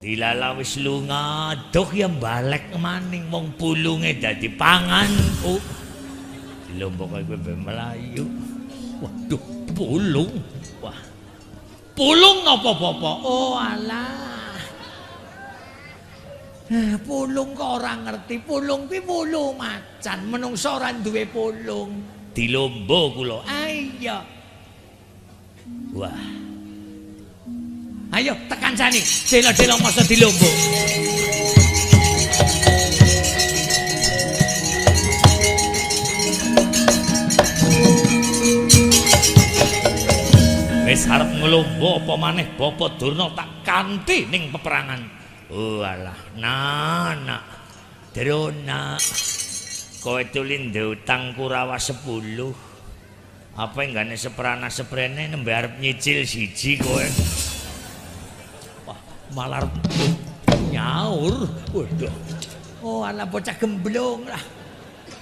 Dilala wis lunga, aduh ya balek maning wong pulunge dadi panganku. Dilombo kowe ben mlayu. Waduh, pulung. Wah. Pulung napa bapak? Oh alah. Pulung kok ora ngerti. Pulung kuwi wulu macan, menungsa ora duwe pulung. Dilombo kula. Ah iya. Wah. Ayo tekan sani, dela-dela masa dilombo. Wis arep nglombo apa maneh Bapak Durna tak kanthi ning peperangan. Oh alah, nana. Drona. Kowe tuli ndutang Kurawa 10. Apa enggane seprana seprene nembe arep nyicil siji kowe. Malah nyaur. Waduh. Oh alah bocah gemblung lah.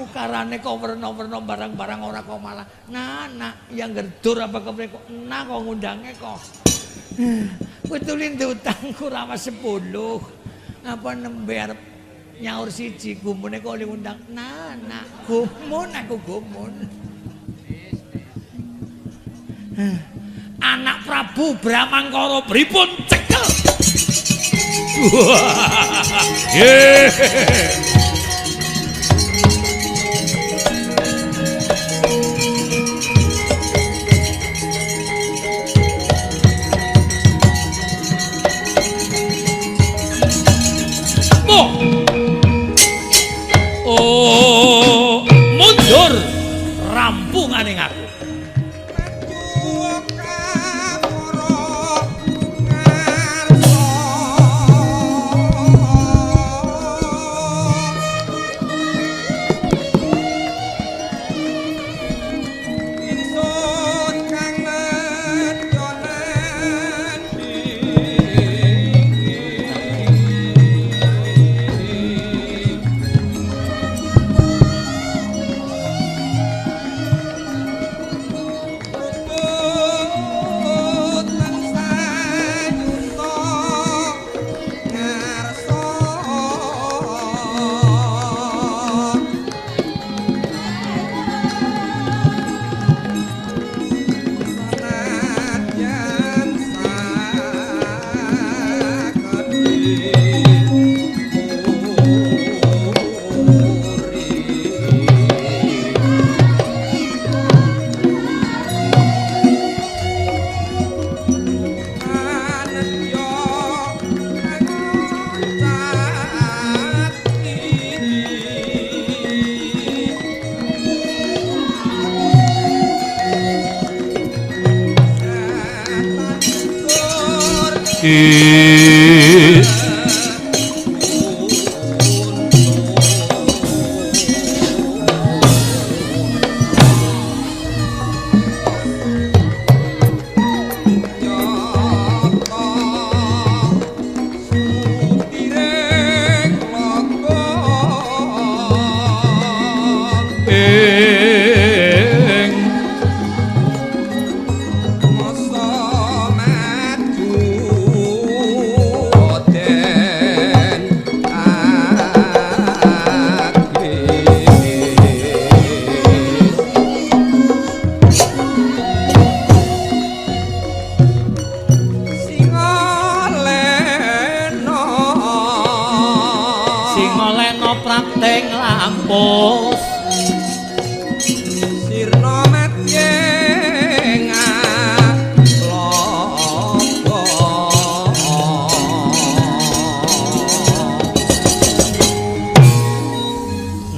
Ukarane kok werna-werna barang-barang ora kok malah nah yang gerdur apa kepriye kok nah kok ngundange kok. Kowe tuli ndutang Kurawa 10. Apa nembe arep nyaur siji gumune kok ngundang nah gumun aku gumun. Anak Prabu Bramangkara pripun cekel. Oh, mundur rampungane aku.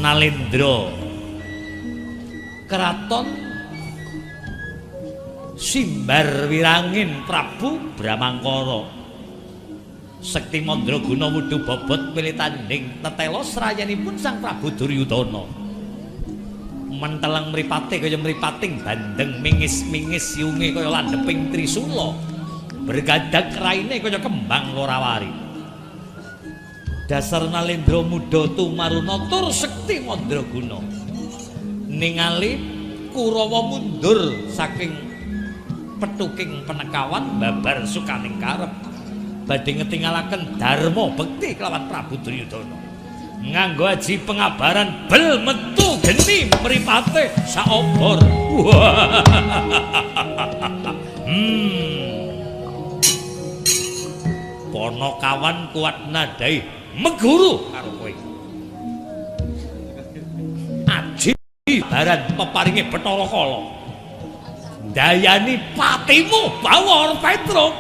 Nalendra Kraton Simbar Wirangin Prabu Bramangkara Sekti Mandraguna wudu bobot pilih tanding tetela srayanipun Sang Prabu Duryudana. Menteleng mripate kaya mripating bandeng mingis-mingis siunge kaya landheping trisula bergadak raine kaya kembang lorawari. Dasar Nalendra muda tumaruna tur sekti mandraguna ningali Kurawa mundur saking petuking penekawan babar sukaning karep. Badhe ngetingalaken dharma bekti kelawan Prabu Duryudana. Nganggo aji pengabaran bel metu geni mripate saobor. Ponokawan kuat nadai meguru karo kowe. Aji baran peparinge Bathara Kala. Ndayani patimu Bawor Petruk.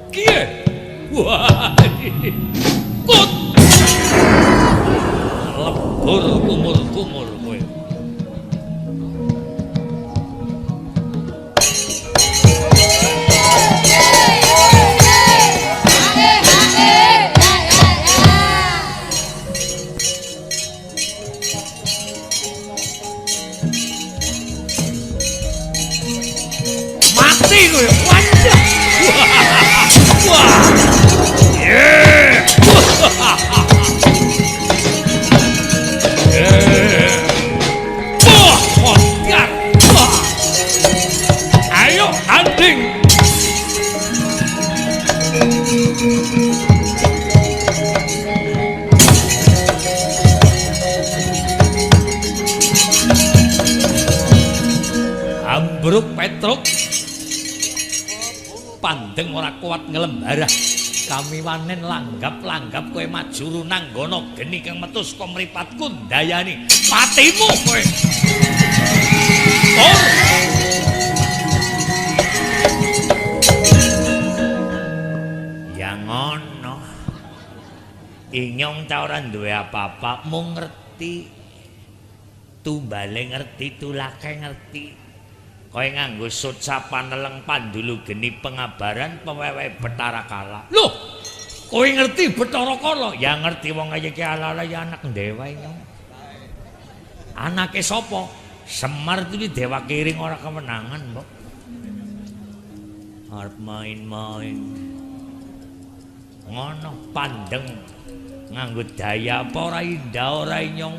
Kiye. Wah. Kut. Lebur kumur-kumur kowe. Mati kowe. Waduh. Wah. Yeah. Wah, kongar. Wah. Ayo tanding. Ambruk Petruk. Pandeng ora kuat nglembarah. Kami wanen langgap-langgap kowe maju runanggana geni kang metu saka mripatku ndayani patimu kowe. Tur. Ya ngono. Inyong ta ora duwe apa-apa, mung ngerti. Tumbale ngerti, tulake ngerti. Kowe nganggo sutsa paneleng pandulu geni pengabaran pewewe Bathara Kala. Loh, kowe ngerti Bathara Kala? Ya ngerti wong kaya iki ala-ala ya anak dewa inyong. Anake sapa? Semar itu dewa kiring ora kemenangan, Mbok. Arep main-main. Ngono pandeng nganggo daya apa ora indah ora inyong.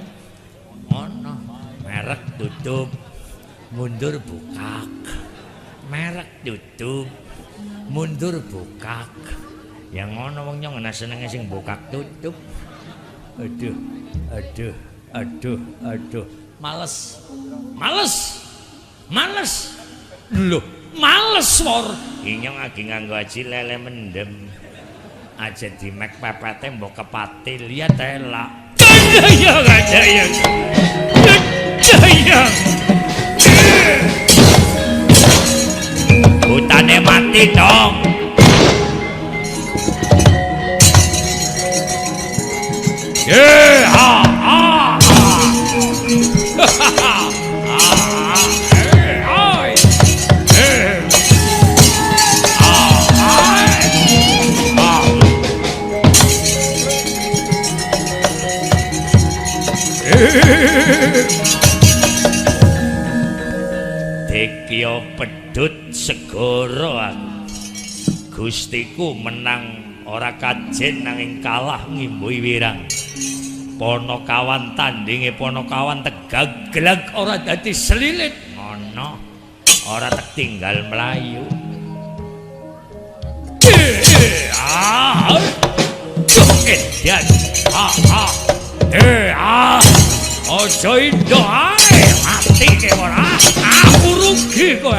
Ngono, merek tutup. Mundur bukak, merek tutup, mundur bukak. Yang ngono wong nyong ana senenge sing bukak tutup. Aduh, aduh, aduh, aduh. Males, males, males. Loh, males wor. Inyong agi nganggo aji lele mendem. Aja dimek pepete mbok kepatil ya telak. Ya ya ya. Ya. Hutane mati dong. Ye ha ha ha. Dekya pedhut segara aku. Gustiku menang ora kajen nanging kalah ngimbuhi wirang. Ponokawan tandinge ponokawan tegagleg ora dadi selilit. Ngono ora tek tinggal mlayu. Ah. Edan. Ha ha. Ah. Aja indah ae mati ke ora. Aku rugi kowe.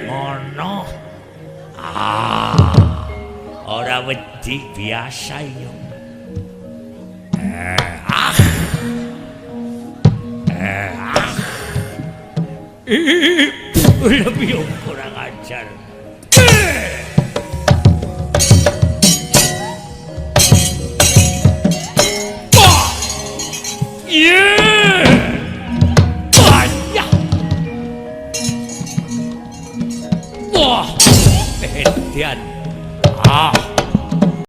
Ngono. Ah. Ora wedi biasa yo. Ah. Ah. Lebih kurang ajar. Yeah. Wah, edan. Ah.